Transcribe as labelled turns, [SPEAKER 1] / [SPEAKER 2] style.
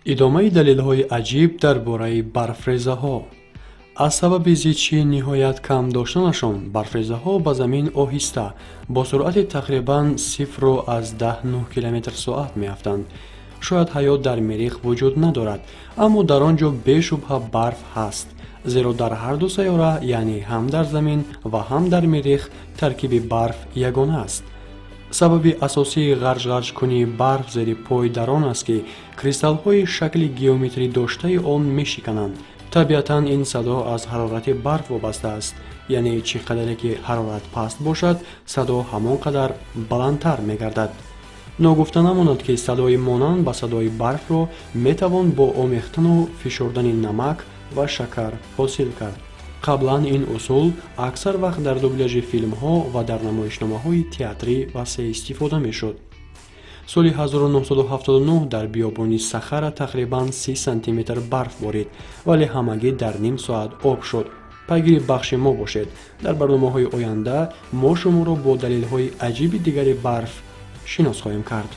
[SPEAKER 1] Идомаи далелҳои аҷиб дар бораи барфрезаҳо. Аз сабаби зичии ниҳоят кам доштанашон, барфрезаҳо ба замин оҳиста, бо суръати тақрибан 0,9 километр-соат меафтанд. Шояд ҳаёт дар Миррих вуҷуд надорад, аммо дар он ҷо бешубҳа барф ҳаст, зеро дар ҳарду сайёра, яъне ҳам дар Замин ва ҳам дар Миррих, таркиби барф ягона аст. Сабаби асосии ғарҷ-ғарҷкунии барф зери пой дар он аст, ки кристаллҳои шакли геометрӣ доштаи он мешикананд. Табиатан, ин садо аз ҳарорати барф вобаста аст, яъне чӣ қадаре ки ҳарорат паст бошад, садо ҳамон қадар баландтар мегардад. Ногуфта намонад, ки садои монанд ба садои барфро метавон бо омехтану фишурдани намак ва шакар ҳосил кард. Қаблан ин усул аксар вақт дар дубляжи филмҳо ва дар намоишномаҳои театрӣ васеъ истифода мешуд. Соли 1979 дар биёбони Сахара тақрибан 30 сантиметр барф борид, вале ҳамагӣ дар ним соат об шуд. Пайгири бахши мо бошед. Дар барномаҳои оянда мо шуморо бо далелҳои аҷиби дигари барф шинос хоҳем кард.